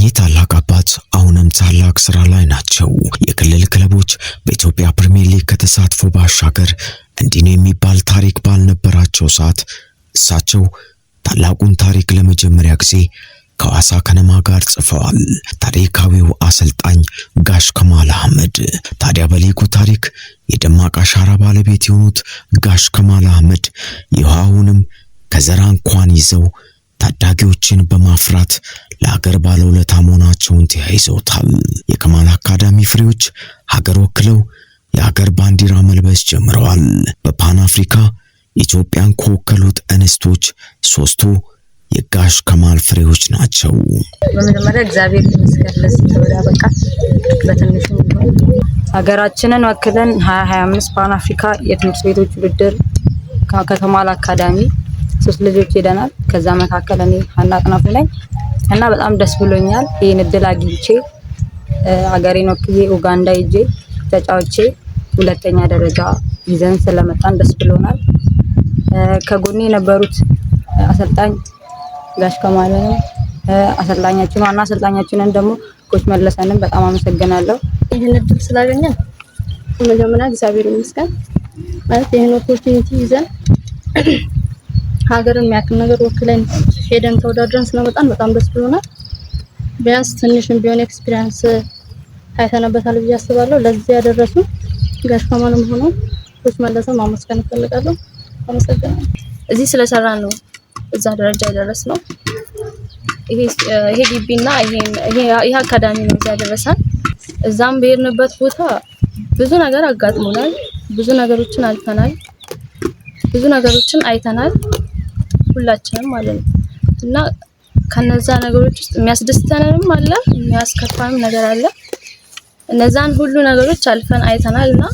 እኚህ ታላቅ አባት አሁንም ታላቅ ስራ ላይ ናቸው። የክልል ክለቦች በኢትዮጵያ ፕሪሚየር ሊግ ከተሳትፎ ባሻገር እንዲህ ነው የሚባል ታሪክ ባልነበራቸው ሰዓት እሳቸው ታላቁን ታሪክ ለመጀመሪያ ጊዜ ከሐዋሳ ከነማ ጋር ጽፈዋል። ታሪካዊው አሰልጣኝ ጋሽ ከማል አህመድ ታዲያ በሊጉ ታሪክ የደማቅ አሻራ ባለቤት የሆኑት ጋሽ ከማል አህመድ ይኸው ከዘራ እንኳን ይዘው ታዳጊዎችን በማፍራት ለሀገር ባለውለታ መሆናቸውን ተያይዘውታል። የከማል አካዳሚ ፍሬዎች ሀገር ወክለው የሀገር ባንዲራ መልበስ ጀምረዋል። በፓን አፍሪካ ኢትዮጵያን ከወከሉት እንስቶች ሶስቱ የጋሽ ከማል ፍሬዎች ናቸው። በመጀመሪያ እግዚአብሔር ይመስገን ለዚህ ክብር ያበቃን። በትንሹ ሀገራችንን ወክለን 2025 ፓን አፍሪካ የትምህርት ቤቶች ውድድር ከከማል አካዳሚ ሶስት ልጆች ሄደናል። ከዛ መካከል እኔ ሀና አጥናፉ ነኝ እና በጣም ደስ ብሎኛል። ይህን እድል አግኝቼ ሀገሬን ወክዬ ኡጋንዳ ሄጄ ተጫውቼ ሁለተኛ ደረጃ ይዘን ስለመጣን ደስ ብሎናል። ከጎኔ የነበሩት አሰልጣኝ ጋሽ ከማልንም አሰልጣኛችን ዋና አሰልጣኛችንን ደግሞ coach መለሰንም በጣም አመሰግናለሁ። ይህን እድል ስላገኘን መጀመሪያ እግዚአብሔር ይመስገን። ማለት ይህን opportunity ይዘን ሀገርን የሚያክል ነገር ወክለን ሄደን ተወዳድረን ስለመጣን በጣም ደስ ብሎናል። ቢያንስ ትንሽም ቢሆን experience አይተንበታል ብዬ አስባለሁ። ለዚህ ያደረሱ ጋሽ ከማልም ሆኖ coach መለሰን ማመስገን እፈልጋለሁ። አመሰግናለሁ። እዚህ ስለሰራን ነው እዛ ደረጃ የደረስነው። ይሄ ይሄ ግቢና ይሄ ይሄ አካዳሚ ነው እዛ ያደረሰን። እዛም በሄድንበት ቦታ ብዙ ነገር አጋጥሞናል። ብዙ ነገሮችን አልፈናል። ብዙ ነገሮችን አይተናል። ሁላችንም ማለት ነው። እና ከነዛ ነገሮች ውስጥ የሚያስደስተንም አለ፣ የሚያስከፋንም ነገር አለ። እነዛን ሁሉ ነገሮች አልፈን አይተናል እና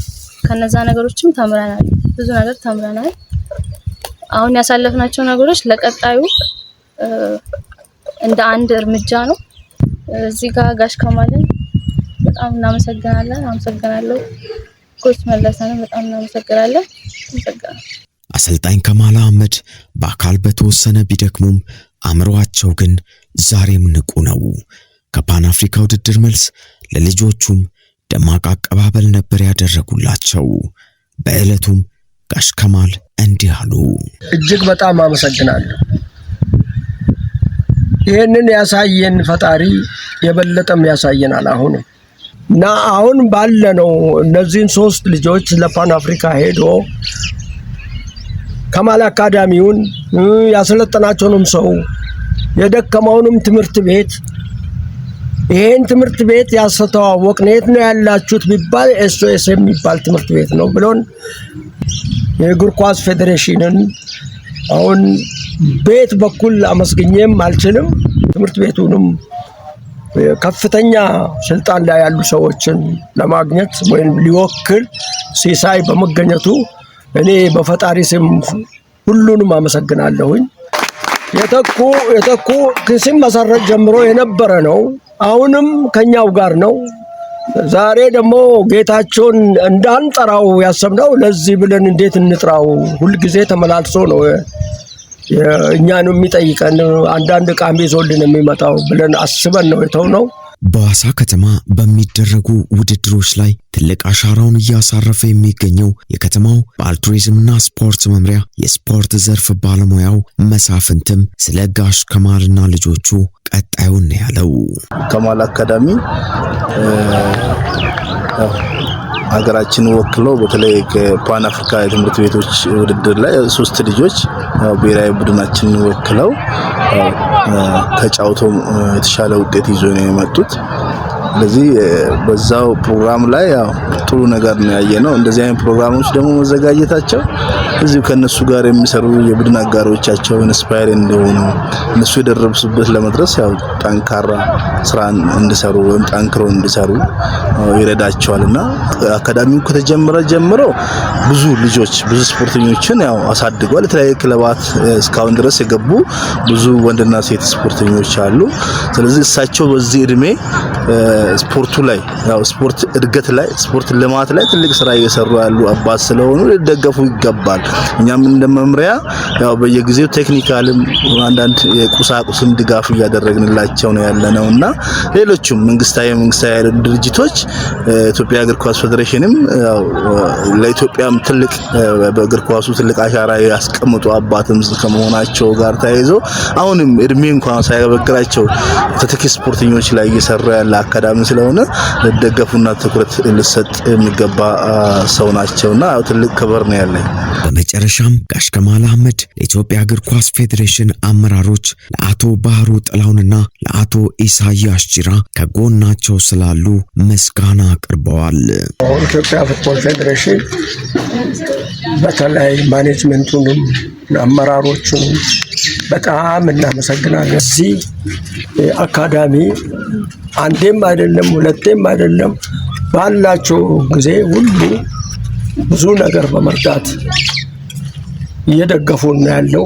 ከነዛ ነገሮችም ተምረናል። ብዙ ነገር ተምረናል። አሁን ያሳለፍናቸው ነገሮች ለቀጣዩ እንደ አንድ እርምጃ ነው። እዚህ ጋር ጋሽ ከማልን በጣም እናመሰግናለን። አመሰግናለሁ። coach መለሰንም በጣም እናመሰግናለን። አመሰግናለሁ። አሰልጣኝ ከማል አህመድ በአካል በተወሰነ ቢደክሙም አእምሯቸው ግን ዛሬም ንቁ ነው። ከፓን አፍሪካ ውድድር መልስ ለልጆቹም ደማቅ አቀባበል ነበር ያደረጉላቸው። በዕለቱም ጋሽ ከማል እንዲህ አሉ። እጅግ በጣም አመሰግናለሁ። ይህንን ያሳየን ፈጣሪ የበለጠም ያሳየናል። አሁንም እና አሁን ባለነው እነዚህን ሶስት ልጆች ለፓን አፍሪካ ሄዶ ከማል አካዳሚውን ያሰለጠናቸውንም ሰው የደከመውንም ትምህርት ቤት ይሄን ትምህርት ቤት ያስተዋወቅን የት ነው ያላችሁት ቢባል ኤስኦኤስ የሚባል ትምህርት ቤት ነው ብሎን የእግር ኳስ ፌዴሬሽንን አሁን ቤት በኩል አመስግኜም አልችልም። ትምህርት ቤቱንም ከፍተኛ ስልጣን ላይ ያሉ ሰዎችን ለማግኘት ወይም ሊወክል ሲሳይ በመገኘቱ እኔ በፈጣሪ ስም ሁሉንም አመሰግናለሁኝ። የተኩ የተኩ ሲመሰረት ጀምሮ የነበረ ነው። አሁንም ከኛው ጋር ነው። ዛሬ ደግሞ ጌታቸውን እንዳንጠራው ያሰብነው ለዚህ ብለን እንዴት እንጥራው? ሁልጊዜ ተመላልሶ ነው እኛን የሚጠይቀን፣ አንዳንድ ዕቃም ይዞልን የሚመጣው ብለን አስበን ነው የተውነው። በሐዋሳ ከተማ በሚደረጉ ውድድሮች ላይ ትልቅ አሻራውን እያሳረፈ የሚገኘው የከተማው ባህል ቱሪዝምና ስፖርት መምሪያ የስፖርት ዘርፍ ባለሙያው መሳፍንትም ስለ ጋሽ ከማልና ልጆቹ ቀጣዩን ነው ያለው። ከማል አካዳሚ ሀገራችንን ወክለው በተለይ ከፓን አፍሪካ የትምህርት ቤቶች ውድድር ላይ ሶስት ልጆች ብሔራዊ ቡድናችንን ወክለው ተጫውተው የተሻለ ውጤት ይዞ ነው የመጡት። ስለዚህ በዛው ፕሮግራም ላይ ያው ጥሩ ነገር ነው ያየነው። እንደዚህ አይነት ፕሮግራሞች ደግሞ መዘጋጀታቸው እዚሁ ከነሱ ጋር የሚሰሩ የቡድን አጋሮቻቸው inspire እንደሆኑ፣ እነሱ የደረሱበት ለመድረስ ያው ጠንካራ ስራን እንዲሰሩ ወይም ጠንክረው እንዲሰሩ ይረዳቸዋልና አካዳሚው ከተጀመረ ጀምሮ ብዙ ልጆች፣ ብዙ ስፖርተኞችን ያው አሳድጓል። የተለያዩ ክለባት እስካሁን ድረስ የገቡ ብዙ ወንድና ሴት ስፖርተኞች አሉ። ስለዚህ እሳቸው በዚህ እድሜ ስፖርቱ ላይ ያው ስፖርት እድገት ላይ፣ ስፖርት ልማት ላይ ትልቅ ስራ እየሰሩ ያሉ አባት ስለሆኑ ሊደገፉ ይገባል። እኛም እንደ መምሪያ ያው በየጊዜው technical ም አንዳንድ የቁሳቁስም ድጋፍ እያደረግንላቸው ነው ያለነው እና ሌሎችም መንግስታዊ ያልሆኑ ድርጅቶች፣ ኢትዮጵያ እግር ኳስ ፌዴሬሽንም ያው ለኢትዮጵያም ትልቅ በእግር ኳሱ ትልቅ አሻራ ያስቀምጡ አባትም ከመሆናቸው ጋር ተያይዞ አሁንም እድሜ እንኳን ሳይበግራቸው ተተኪ ስፖርተኞች ላይ እየሰራ ያለ አካዳሚ ስለሆነ ሊደገፉና ትኩረት ሊሰጥ የሚገባ ሰው ናቸውና ያው ትልቅ ክብር ነው ያለኝ። በመጨረሻም ጋሽ ከማል አህመድ ለኢትዮጵያ እግር ኳስ ፌዴሬሽን አመራሮች፣ ለአቶ ባህሩ ጥላሁንና ለአቶ ኢሳያስ ጅራ ከጎናቸው ስላሉ ምስጋና አቅርበዋል። ኢትዮጵያ football ፌዴሬሽን በተለይ management ኡንም አመራሮቹንም በጣም እናመሰግናለን። እዚህ አካዳሚ አንዴም አይደለም፣ ሁለቴም አይደለም፣ ባላቸው ጊዜ ሁሉ ብዙ ነገር በመርዳት እየደገፉን ነው ያለው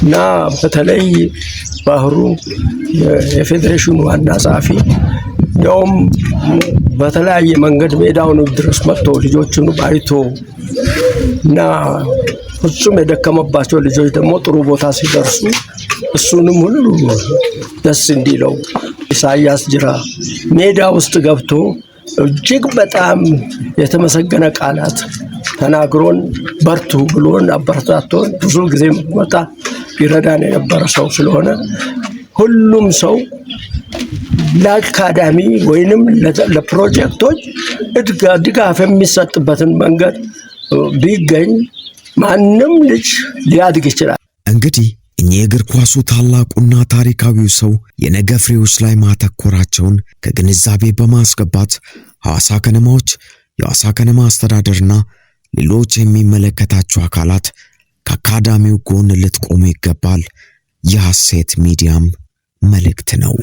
እና በተለይ ባህሩ የፌዴሬሽኑ ዋና ጸሐፊ እንዲያውም በተለያየ መንገድ ሜዳውን ድረስ መጥቶ ልጆቹን አይቶ እና ፍጹም የደከመባቸው ልጆች ደግሞ ጥሩ ቦታ ሲደርሱ እሱንም ሁሉ ደስ እንዲለው፣ ኢሳያስ ጅራ ሜዳ ውስጥ ገብቶ እጅግ በጣም የተመሰገነ ቃላት ተናግሮን፣ በርቱ ብሎን፣ አበረታቶን ብዙ ጊዜ መጣ ይረዳን የነበረ ሰው ስለሆነ ሁሉም ሰው ለአካዳሚ ወይንም ለፕሮጀክቶች ድጋፍ የሚሰጥበትን መንገድ ቢገኝ ማንም ልጅ ሊያድግ ይችላል። እንግዲህ እኚህ የእግር ኳሱ ታላቁና ታሪካዊው ሰው የነገ ፍሬዎች ላይ ማተኮራቸውን ከግንዛቤ በማስገባት ሐዋሳ ከነማዎች፣ የሐዋሳ ከነማ አስተዳደርና ሌሎች የሚመለከታቸው አካላት ከአካዳሚው ጎን ልትቆሙ ይገባል። የሐሴት ሚዲያም መልእክት ነው።